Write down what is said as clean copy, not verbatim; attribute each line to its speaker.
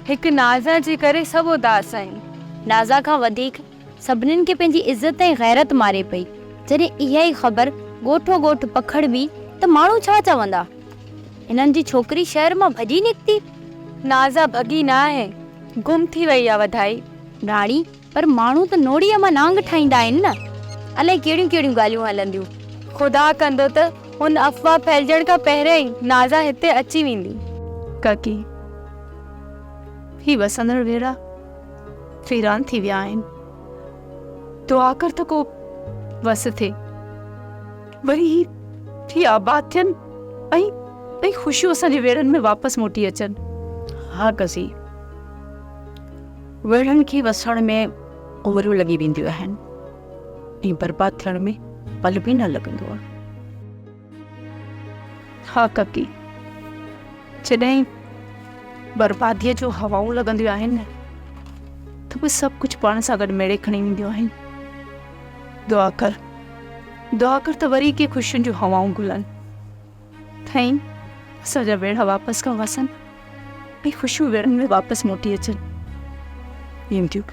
Speaker 1: هڪ نازا جي ڪري سڀ اداس آهن.
Speaker 2: نازا کان وڌيڪ سڀنين کي پنهنجي عزت ۽ غيرت ماري پئي. جڏهن اها ئي خبر ڳوٺو ڳوٺ پکڙبي ته ماڻهو ڇا چوندا؟ هنن جي ڇوڪري شهر مان ڀڄي نڪتي.
Speaker 1: نازا ڀڳي ناهي، گم ٿي وئي آ وڌائي.
Speaker 2: راڻي، پر ماڻهو ته نوڙيء مان نانگ ٺاهيندا آهن نه. الائي ڪهڙيون ڪهڙيون ڳالهيون هلنديون.
Speaker 1: خدا ڪندو ته هن افواهه ڦهلجڻ کان پهريان ئي نازا هتي اچي ويندي.
Speaker 3: ڪاڪي، هي وسندڙ ويڙها ويران ٿي ويا آهن. دعا ڪر ته ڪو وس ٿئي. وري هي هي آباد ٿين ۽ ۽ خوشيون اسان جي ويڙهن ۾ واپس موٽي اچن.
Speaker 4: ها قضي، ويڙهن کي وسڻ ۾ عمريون لڳي وينديون آهن ۽ برباد ٿيڻ ۾ پل به نه لڳندو آهي.
Speaker 3: ها ڪڪي، جڏهن برباديء جون هوائون لڳنديون آهن نه ته پوء سڀ ڪجهه پاڻ سان گڏ ميڙي کڻي وينديون آهن. دعا ڪر، دعا ڪر ته وري ڪي خوشين جون هوائون گهلن. ۽ اسان جا ويڙها واپس کان وسن ۽ خوشيون ويڙهن ۾ واپس موٽي اچن.
Speaker 4: اينديون.